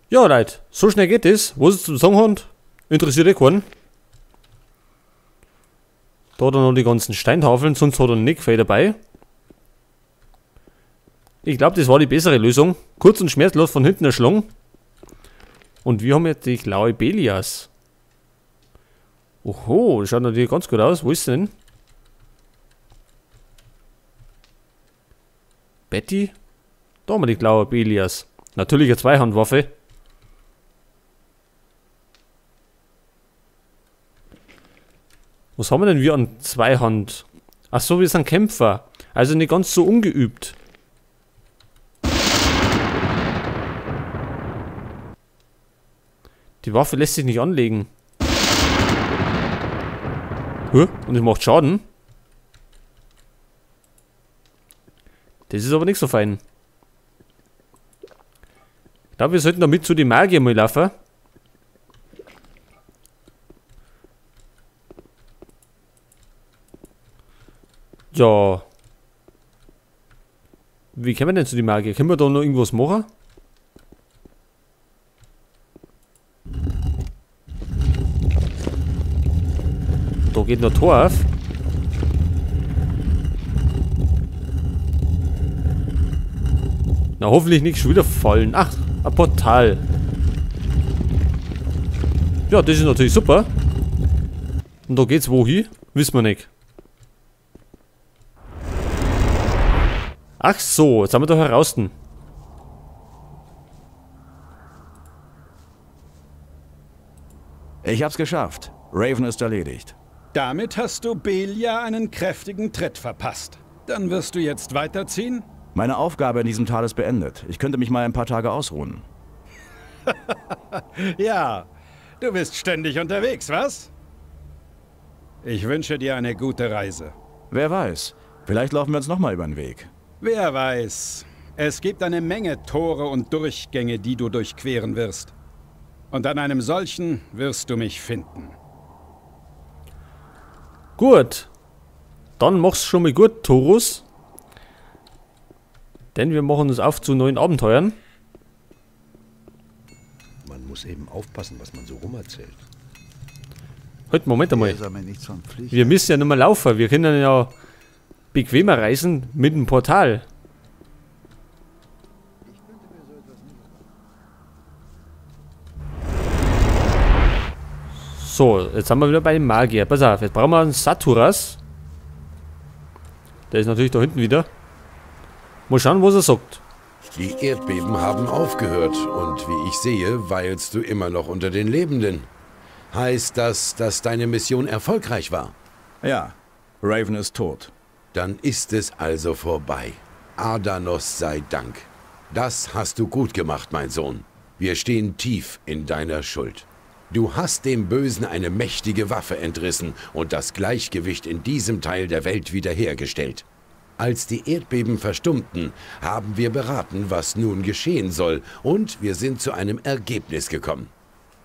Ja, Leute, so schnell geht es. Was es zum Sagen hat, interessiert eh keinen. Da hat er noch die ganzen Steintafeln, sonst hat er nicht viel dabei. Ich glaube, das war die bessere Lösung. Kurz und schmerzlos von hinten erschlagen. Und wir haben jetzt die Klaue Belias. Oho, das schaut natürlich ganz gut aus. Wo ist sie denn? Betty? Da haben wir die Klaue Belias. Natürlich eine Zweihandwaffe. Was haben wir denn wir an Zweihand? Achso, wir sind Kämpfer. Also nicht ganz so ungeübt. Die Waffe lässt sich nicht anlegen. Hä? Und es macht Schaden. Das ist aber nicht so fein. Ich glaube, wir sollten damit zu den Magier mal laufen. Ja. Wie kommen wir denn zu den Magier? Können wir da noch irgendwas machen? Da geht noch Tor auf. Na, hoffentlich nicht schon wieder fallen. Ach, ein Portal. Ja, das ist natürlich super. Und da geht's wohin? Wissen wir nicht. Ach so, jetzt haben wir da heraus. Ich hab's geschafft. Raven ist erledigt. Damit hast du Belia einen kräftigen Tritt verpasst. Dann wirst du jetzt weiterziehen? Meine Aufgabe in diesem Tal ist beendet. Ich könnte mich mal ein paar Tage ausruhen. Ja, du bist ständig unterwegs, was? Ich wünsche dir eine gute Reise. Wer weiß, vielleicht laufen wir uns nochmal über den Weg. Wer weiß. Es gibt eine Menge Tore und Durchgänge, die du durchqueren wirst. Und an einem solchen wirst du mich finden. Gut. Dann mach's schon mal gut, Thorus. Denn wir machen uns auf zu neuen Abenteuern. Man muss eben aufpassen, was man so rumerzählt. Halt, Moment einmal. Wir müssen ja nicht mehr laufen. Wir können ja bequemer reisen mit dem Portal. So, jetzt sind wir wieder bei dem Magier. Pass auf, jetzt brauchen wir einen Saturas. Der ist natürlich da hinten wieder. Mal schauen, was er sagt. Die Erdbeben haben aufgehört und wie ich sehe, weilst du immer noch unter den Lebenden. Heißt das, dass deine Mission erfolgreich war? Ja, Raven ist tot. Dann ist es also vorbei. Adanos sei Dank. Das hast du gut gemacht, mein Sohn. Wir stehen tief in deiner Schuld. Du hast dem Bösen eine mächtige Waffe entrissen und das Gleichgewicht in diesem Teil der Welt wiederhergestellt. Als die Erdbeben verstummten, haben wir beraten, was nun geschehen soll, und wir sind zu einem Ergebnis gekommen.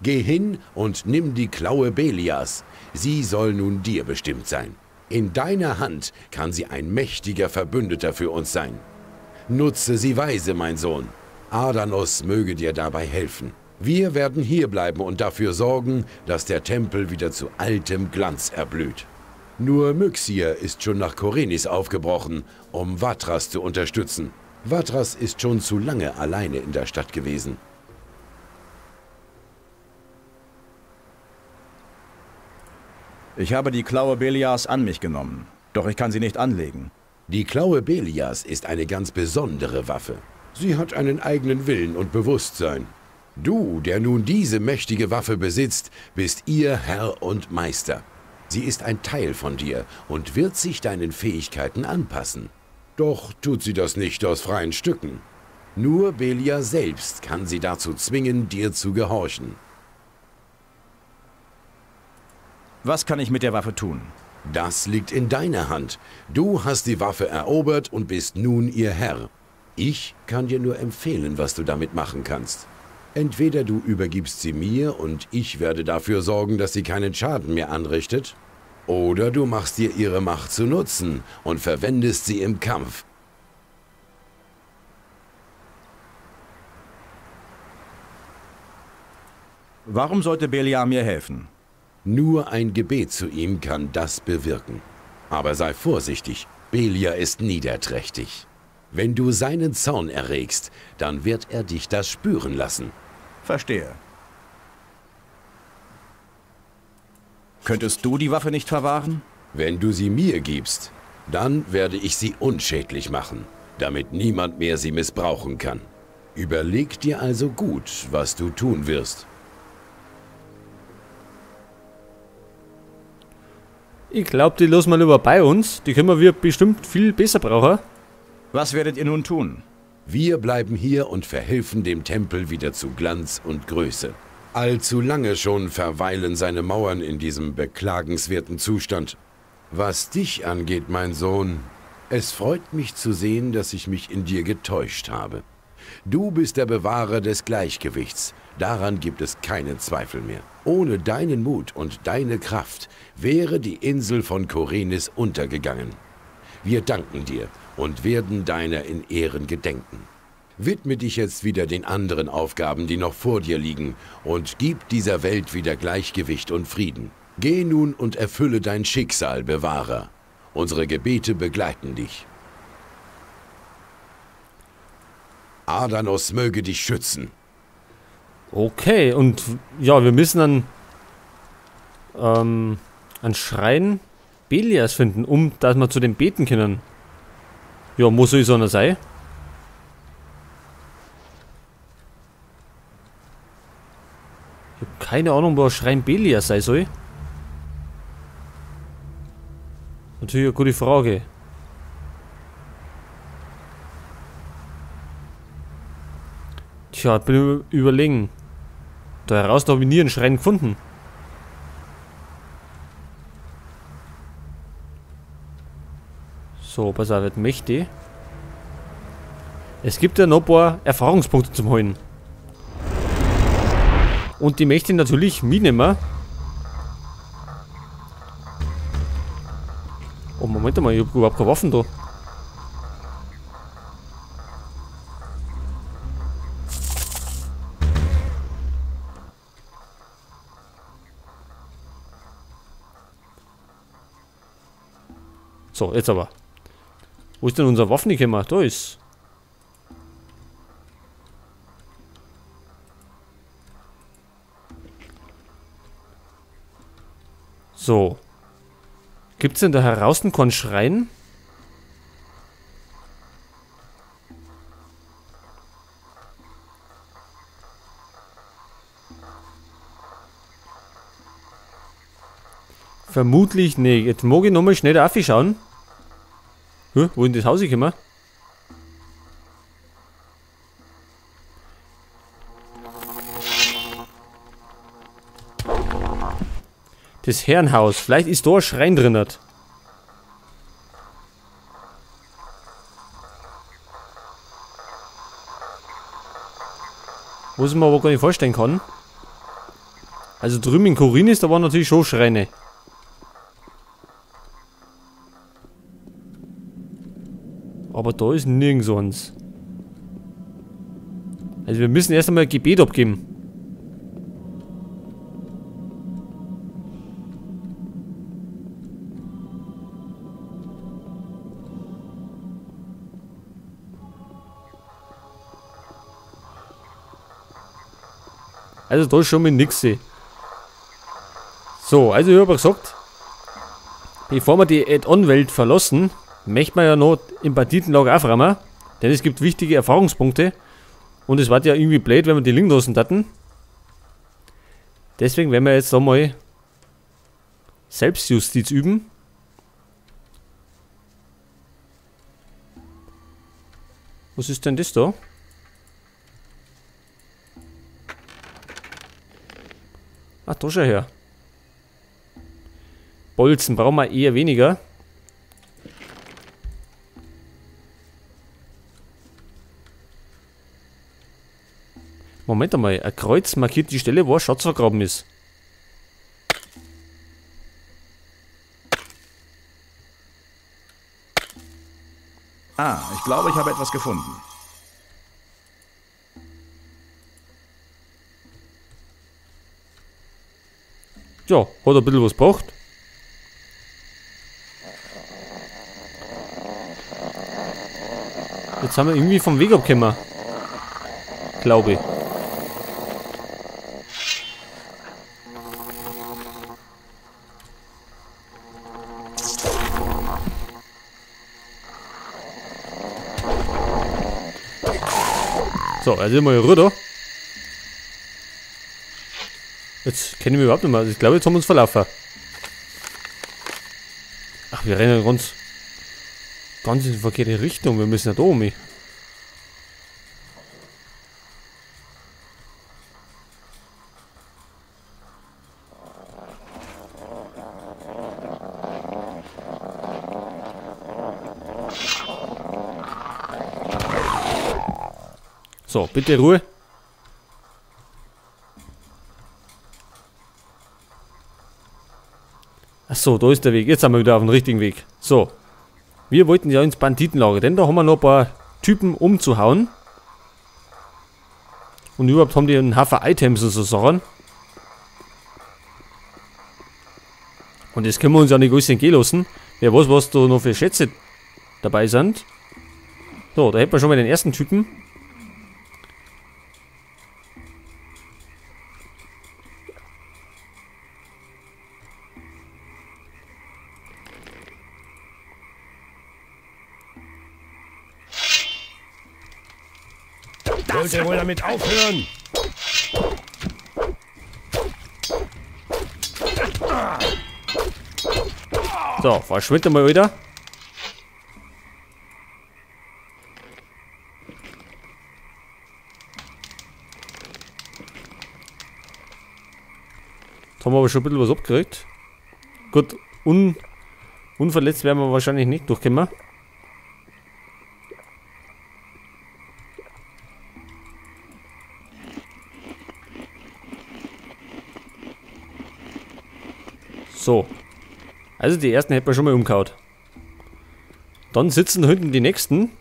Geh hin und nimm die Klaue Belias. Sie soll nun dir bestimmt sein. In deiner Hand kann sie ein mächtiger Verbündeter für uns sein. Nutze sie weise, mein Sohn. Adanos möge dir dabei helfen. Wir werden hierbleiben und dafür sorgen, dass der Tempel wieder zu altem Glanz erblüht. Nur Myxir ist schon nach Korenis aufgebrochen, um Vatras zu unterstützen. Vatras ist schon zu lange alleine in der Stadt gewesen. Ich habe die Klaue Belias an mich genommen, doch ich kann sie nicht anlegen. Die Klaue Belias ist eine ganz besondere Waffe. Sie hat einen eigenen Willen und Bewusstsein. Du, der nun diese mächtige Waffe besitzt, bist ihr Herr und Meister. Sie ist ein Teil von dir und wird sich deinen Fähigkeiten anpassen. Doch tut sie das nicht aus freien Stücken. Nur Belia selbst kann sie dazu zwingen, dir zu gehorchen. Was kann ich mit der Waffe tun? Das liegt in deiner Hand. Du hast die Waffe erobert und bist nun ihr Herr. Ich kann dir nur empfehlen, was du damit machen kannst. Entweder du übergibst sie mir und ich werde dafür sorgen, dass sie keinen Schaden mehr anrichtet, oder du machst dir ihre Macht zu Nutzen und verwendest sie im Kampf. Warum sollte Beliar mir helfen? Nur ein Gebet zu ihm kann das bewirken. Aber sei vorsichtig, Beliar ist niederträchtig. Wenn du seinen Zorn erregst, dann wird er dich das spüren lassen. Verstehe. Könntest du die Waffe nicht verwahren? Wenn du sie mir gibst, dann werde ich sie unschädlich machen, damit niemand mehr sie missbrauchen kann. Überleg dir also gut, was du tun wirst. Ich glaube, die lassen wir lieber bei uns. Die können wir bestimmt viel besser brauchen. Was werdet ihr nun tun? Wir bleiben hier und verhelfen dem Tempel wieder zu Glanz und Größe. Allzu lange schon verweilen seine Mauern in diesem beklagenswerten Zustand. Was dich angeht, mein Sohn, es freut mich zu sehen, dass ich mich in dir getäuscht habe. Du bist der Bewahrer des Gleichgewichts. Daran gibt es keinen Zweifel mehr. Ohne deinen Mut und deine Kraft wäre die Insel von Khorinis untergegangen. Wir danken dir und werden deiner in Ehren gedenken. Widme dich jetzt wieder den anderen Aufgaben, die noch vor dir liegen, und gib dieser Welt wieder Gleichgewicht und Frieden. Geh nun und erfülle dein Schicksal, Bewahrer. Unsere Gebete begleiten dich. Adanos möge dich schützen. Okay, und ja, wir müssen dann einen Schrein Beliars finden, um dass wir zu dem beten können. Ja, muss so einer sein. Ich habe keine Ahnung, wo ein Schrein Beliars sein soll. Natürlich eine gute Frage. Tja, bin ich überlegen. Da heraus habe ich nie einen Schrein gefunden. So, pass auf, jetzt möchte ich. Es gibt ja noch ein paar Erfahrungspunkte zum Holen. Und die möchte ich natürlich mitnehmen. Oh, Moment mal, ich habe überhaupt keine Waffen da. So, jetzt aber. Wo ist denn unser Waffenkämmer? Da ist. So. Gibt's denn da heraus keinen Schrein? Vermutlich nicht. Jetzt mag ich nochmal schnell da schauen. Wo in das Haus gekommen? Das Herrenhaus. Vielleicht ist da ein Schrein drin. Was ich mir aber gar nicht vorstellen kann. Also drüben in Khorinis, da waren natürlich schon Schreine. Aber da ist nirgends eins. Also wir müssen erst einmal ein Gebet abgeben. Also da ist schon mal nix. So, also ich habe gesagt, bevor wir die Add-on-Welt verlassen, möchte man ja noch im Banditenlager aufräumen, denn es gibt wichtige Erfahrungspunkte und es war ja irgendwie blöd, wenn wir die liegen lassen hatten. Deswegen werden wir jetzt da mal Selbstjustiz üben. Was ist denn das da? Ach, da schau her. Bolzen brauchen wir eher weniger. Moment einmal, ein Kreuz markiert die Stelle, wo ein Schatz vergraben ist. Ah, ich glaube, ich habe etwas gefunden. Ja, hat ein bisschen was gebracht. Jetzt haben wir irgendwie vom Weg abgekommen. Glaube ich. So, also mal rüber. Jetzt kennen wir überhaupt nicht mehr. Ich glaube, jetzt haben wir uns verlaufen. Ach, wir rennen ganz in die verkehrte Richtung. Wir müssen ja da um. So, bitte Ruhe. Achso, da ist der Weg. Jetzt sind wir wieder auf dem richtigen Weg. So. Wir wollten ja ins Banditenlager, denn da haben wir noch ein paar Typen umzuhauen. Und überhaupt haben die einen Haufen Items und so Sachen. Und das können wir uns ja nicht alles entgehen lassen. Wer weiß, was da noch für Schätze dabei sind. So, da hätten wir schon mal den ersten Typen. Wollt ihr wohl damit aufhören? So, verschwindet mal wieder. Jetzt haben wir aber schon ein bisschen was abgekriegt. Gut, unverletzt werden wir wahrscheinlich nicht durchkommen. So. Also die ersten hätten wir schon mal umgehauen. Dann sitzen hinten die nächsten.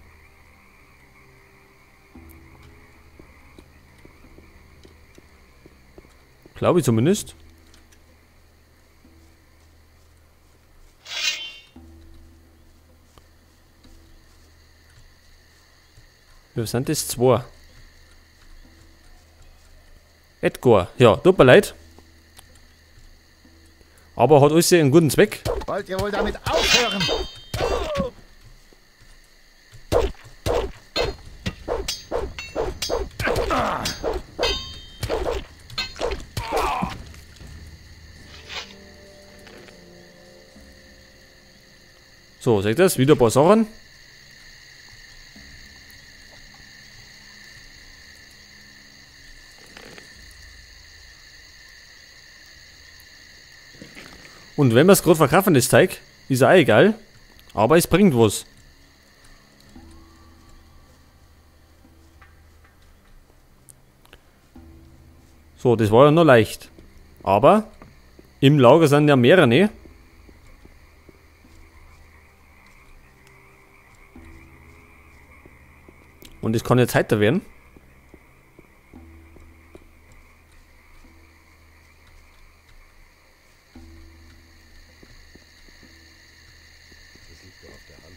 Glaube ich zumindest. Wir sind das zwei. Edgar. Ja, tut mir leid. Aber hat alles einen guten Zweck. Wollt ihr wohl damit aufhören? So, seht ihr das? Wieder ein paar Sachen. Und wenn wir es gerade verkaufen, das Teig, ist auch egal. Aber es bringt was. So, das war ja noch leicht. Aber im Lager sind ja mehrere, ne? Und es kann jetzt heiter werden.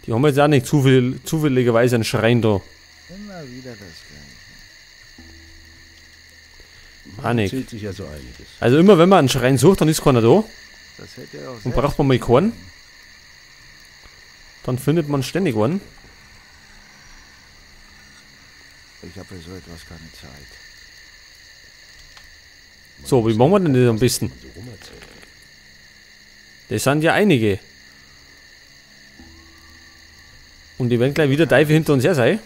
Die haben jetzt auch nicht zufälligerweise einen Schrein da. Immer wieder das Gleiche. Auch nicht. Sich ja so einiges. Also immer wenn man einen Schrein sucht, dann ist keiner da. Das hätte er auch Und braucht man mal keinen. Dann findet man ständig einen. Ich habe für so etwas keine Zeit. So, wie machen wir denn das am besten? Das sind ja einige. Und die werden gleich wieder Teufel hinter uns her sein.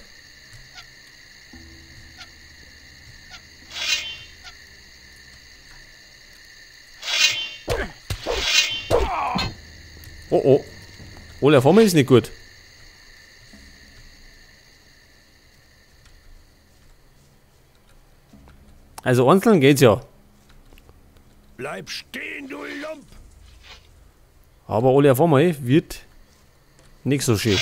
Oh oh. Ole, vor mir ist nicht gut. Also einzeln geht's ja. Bleib stehen, du Lump! Aber alle auf einmal wird nicht so schön.